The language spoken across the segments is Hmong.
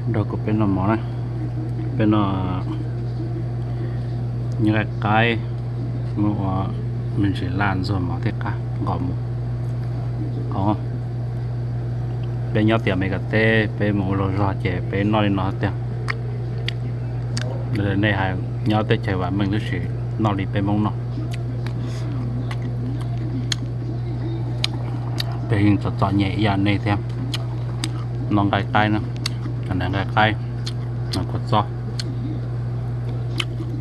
Nrog kuv peb noj mov na, peb noj nyob qaib qaib, muab ua me ntsis laj ntxuag mov thiaj qab nqos mus. Peb nyob tim Amelikas teb peb mus ua luag zog ces peb noj li no tiag. Nej hais nyob teb chaws vam meej tab sis noj li peb Hmoob noj. Peb yeej txom txom nyem ib yam nej thiab. Noj nqaij qaib na, nqaij qaib, kua txob,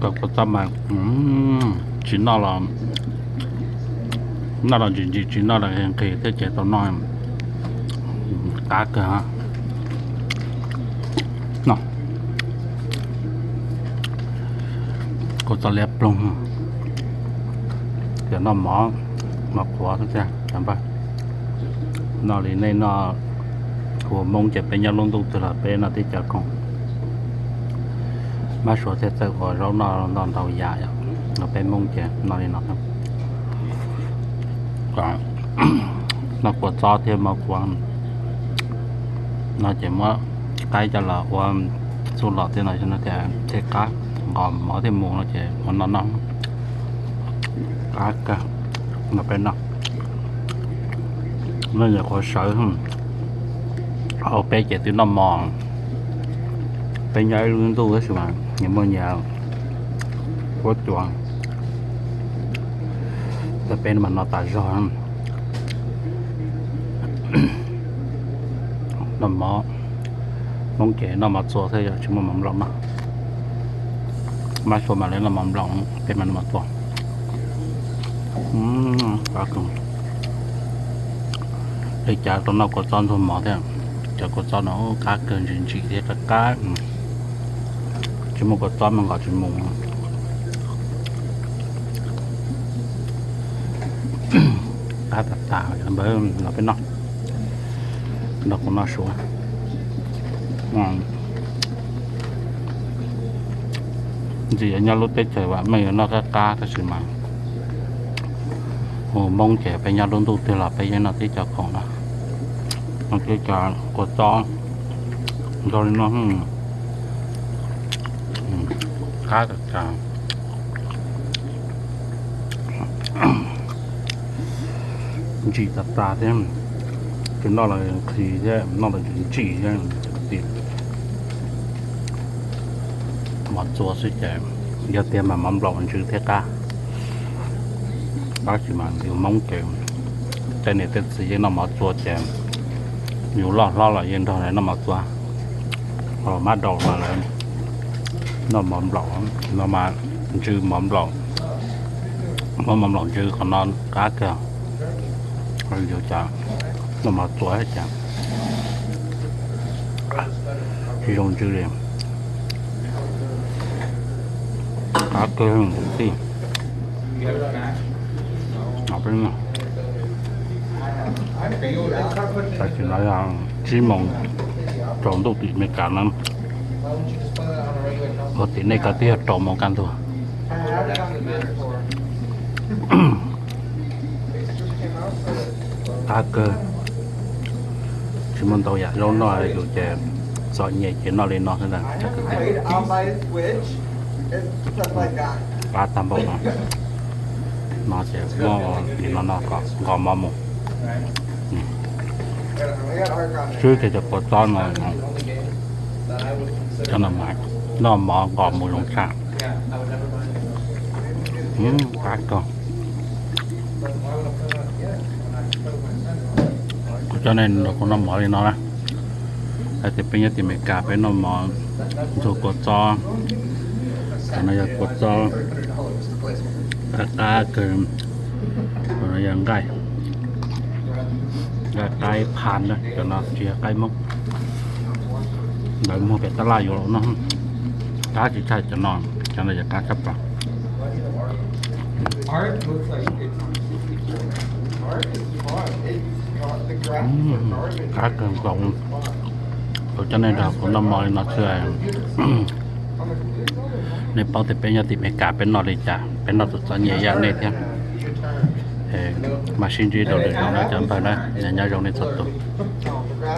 kua txob mas tsis noj los, noj los ntsim ntsim, tsis noj los nqhis nqhis thiab ces tau noj, qab kawg. Kua txob liab ploog, ces noj mov, mov qhuav xwb tiag cov npawg. Noj li nej noj, ua Hmoob ces peb nyob lub ntuj twg los peb noj tib cov khoom. Mab suav thiaj txawj ua zaub noj ntau ntau yam yom, no peb Hmoob ces noj li no. Noj kua txob thiab mov qhuav no ces muab qaib coj los ua txuj lom thiab no thiaj qab, nqos mov thiaj mus no ces ua no noj. Qab kawg, no peb noj. Noj nyuam qhuav sawv, peb ces twb noj mov, peb nyob ib lub ntuj tab sis mas nyias muaj nyias huab cua, tab peb no mas noj tas zog. Noj mov, Hmoob ces noj mov txua xwb yom, tsis muaj mov nplaum noj. Mab suav mas lawv noj mov nplaum, peb mas noj mov txua. Li cas tau noj kua txob ntxuag mov thiab, cov kua txob no qab kawg, ntsim ntsim thiab qab qab, tsis muaj kua txob mas nqos tsis mus. Qab tas tas npawg, los peb noj, nrog kuv noj su. Ntxim yuav nyob lub teb chaws vam meej yuav noj qab qab tab sis mas ua Hmoob ces peb nyob lub ntuj twg los peb yeej noj tib cov khoom no, noj tib cov kua txob nrog li no. Qab tas tas, ntsim tas tas thiab, tsis noj los nqhis thiab, noj los ntsim ntsim thiab. Mov txua xwb ces yog tiag mas mov nplaum ntsws thiab qab. Tab sis mas yus Hmoob ces tej niam tej txiv yeej noj mov txua ces yus loj hlob los yeej nrog lawv noj mov txua. Mab daus mas lawv noj mov nplaum no mas ntsws mov nplaum, muab mov nplaum ntsws qhov no qab kawg. Yus cas noj mov txua cas tsis zoo ntsws li. Qab kawg tij. Tam sim no yog tsib moos tsaus ntuj tim Amelikas na, ua tim nej ko twb yog rau moos kaj ntug. Qab kawg, tsis muaj ntau yam zaub noj yus ces txom nyem ces noj li no xwb ntag. Qab tag npaum no, no ces muab li no no kom nqos mov mus. Swb kiag cov kua txob no, cov no mas noj mov nqos mus zoo tshaj. Qab kawg. Kuv coj nej nrog kuv noj mov li no na. Hais tias peb nyob tim Amelikas peb noj mov ntxuag kua txob, cov no yog kua txob qab qab kawg, cov no yog nqaij, nqaij qaib pha na, cov no tsis yog qaib Hmoob. Lawv muag pem tab laj yuav los noj, qab tsis tshaj cov no, cov no yog qab tshaj plaws. Qab kawg nkaus. Kuv coj nej nrog kuv noj mov li no xwb. Nej paub tias peb nyob tim Amelikas peb noj li cas, peb noj txom txom nyem ib yam nej thiab. Mam sib ntsib rau lwm zaus na cov npawg na, nyob zoo nej txhua tus.